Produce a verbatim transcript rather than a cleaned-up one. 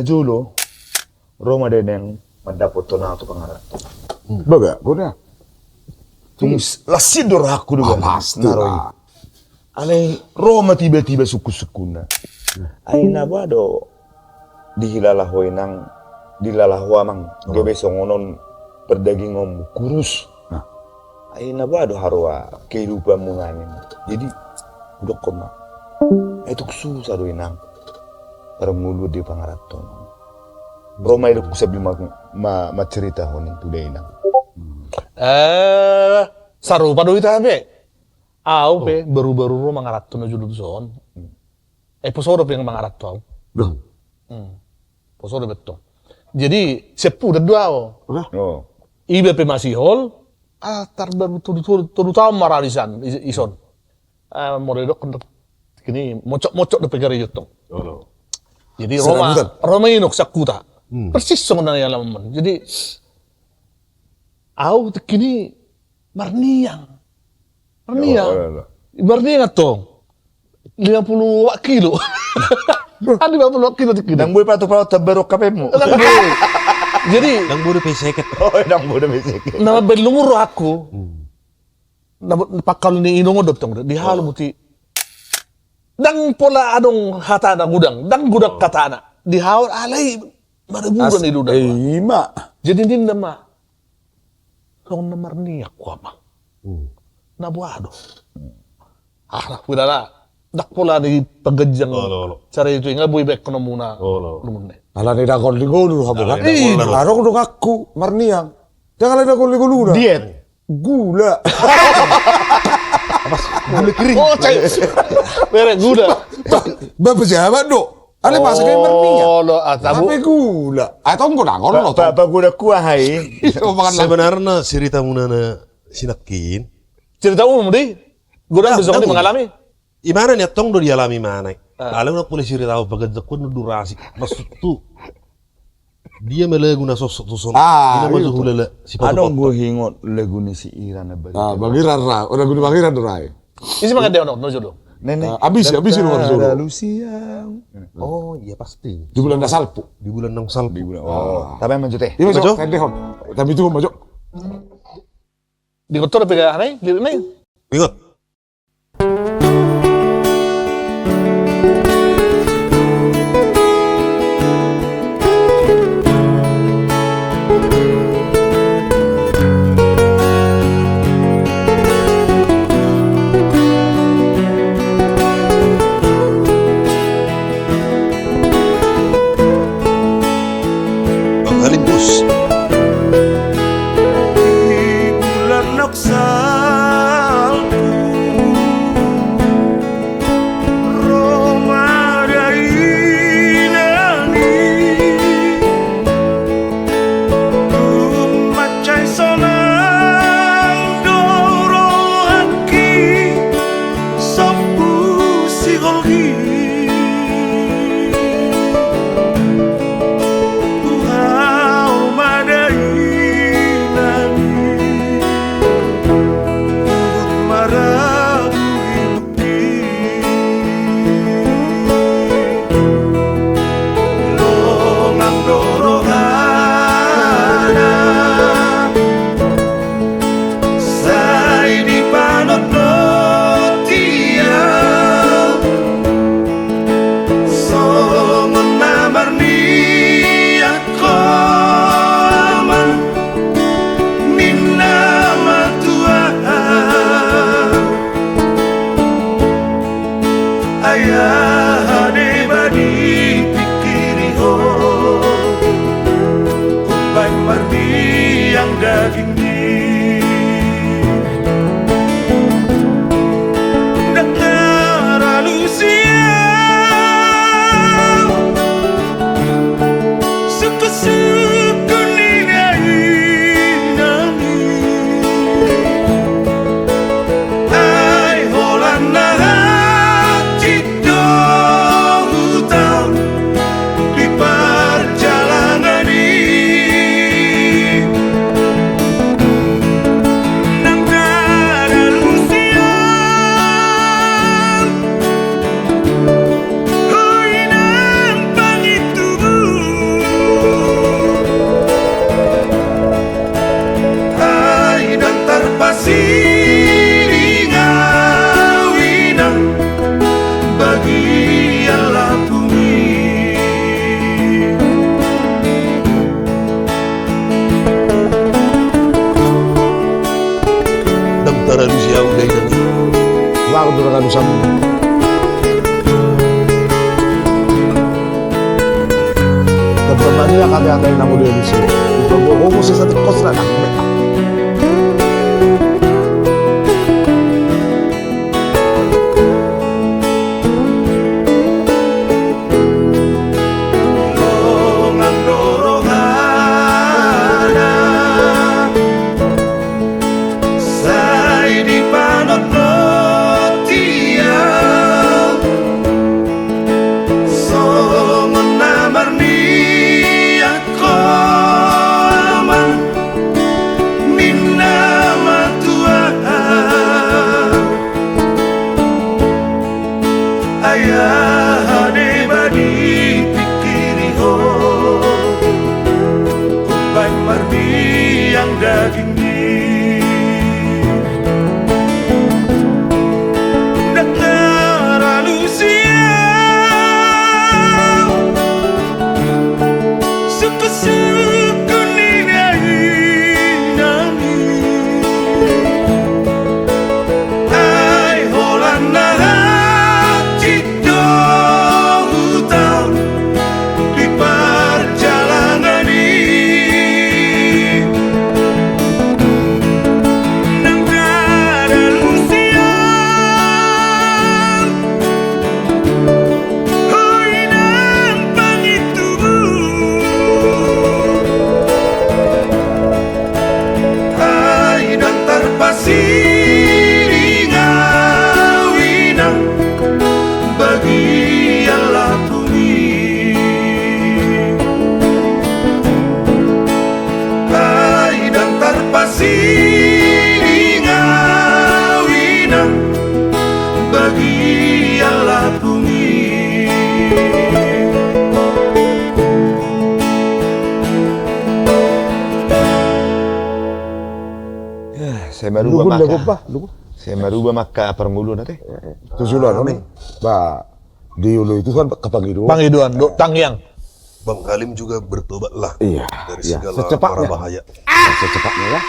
Jolo, ro ma da inang mandapothon au tu pangaranto. Baga, bona. Tung s-, las sian do rohangku do. Ah, ba, pasti na ro i. Lah. Alai ro ma tiba-tiba sungkun-sungkunna. Ai na boha do dihilala ho inang, dihilala ho amang, gabe songon on perdagingonmu kurus. Nah. Ai na boha do haroa kehidupanmu nangkin. Jadi, hudokkon ma. Ai tung susah do inang. Parngoluan di pangaranto. Ro ma i dohot sambil ma, ma, manceritahon i tu da inang. Eh, sarupa do hita be. Au pe baru-baru ro mangaranto na jolo tuson. Eh, poso dope mangaranto au. Poso dope tong. Jadi sian Pudan do au. Iba pe masihol, ah, tarbaru tolu, tolu, tolu taon mararisan i-, ison. Ah, molo didok, kini mocok-mocok dope gareja tong. Jadi ro ma, ro ma inok sian huta. Persis songon na nialaman. Jadi au tingki i marniang. Marniang. Marniang tong. Lima puluh watt kilo. Kan lima puluh watt kilo tingki i. Ndang boi patupaon tambaru kapemu. Jadi ndang boi dope seket. Oh, ndang boi dope seket. Na mambaen lungun rohangku. Na pangkalu ni inong on do tong, di hau buti. Ndang pola adong hatana godang, ndang godang hatana. Di hau alai maraguda ni luda. Ima. Jadi ninna ma. Songon na marniang ho amang. Na boha do. Ah, na pola, ndang pola ni paganjang. Cara itu inga boi baen ho muna. Alani ndang on di ngolu hamu kan. Adong donganku marniang. Ndang alani ndang on di ngoluna. Diet. Gula. Gula kering. Oh, cai. Bere gula. Bapak jabat do. Ale masa kayak marniang. Olo, atamu. Tapi gula. Atau enggak nangol lo. Bapak gula kuah hai. Sebenarnya cerita muna na sinangkin. Cerita umum di. Gula bisa mengalami. Imana ni antong do dialami manai. Alai unang pule siritahon paganjang na durasi. Maksudhu. Dia ma lagu na sosok tu son. Ah, ina ma jo hulala. Adong do huingot lagu ni si Ira na Bang Iran. Ah, Bang Iran ra. Oh, lagu ni Bang Iran do ra. Isi mangan dia ono, no jodo. Nenek. Abis, abis itu harus jodo. Oh, iya pasti. Di bulan na salpu. Di bulan na salpu. Di bulan. Oh, tapi manjo teh. Iya, manjo. Tapi itu manjo. Di kotor pega anai, di anai. Ingot. Pangalimbus. Di bulan na salpu ro ma da inang i. Tung mansai sonang do rohangki. Sombu sihol i. Tu hau ma da inang i. Huhut maraburi i. Longang do rohana. Sai dipanotnoti au songon na marniang ho amang, ninna ma tu au. Ai aha deba dipingkiri ho, umbaen marniang daging i. Ndang taralu sian sungkun-sungkun ni na inang i. Ai holan na hansit do hutaon di parjalangan i. Ada yang namu dia misi. Ibu homo sesa tekos na nang. Longang do rohana. Sai dipanotnot ia songon na marniang ho ma ninna ma tu ahu. Ai aha deba dipingkiri ho, umbahen marniang daging i. Ndang taralu sian suku-suku ni dainang i. Ai holan na hansit do huta on di parjalangan i. Ndang taralu sian ho inang pangintubu. Ai ndang tarpasiring ahu inang bagian lapung i. Ai ndang tarpasiring ahu inang bagian lapung i. Ya, sai marubah ma angka, sai marubah ma angka parngoluan ate. Tujuan on. Ba, dioloi Tuhan angka pangidoan. Pangidoan dohot tangiang. Bang Halim juga bertobatlah dari segala mara bahaya. Secepatnya ya.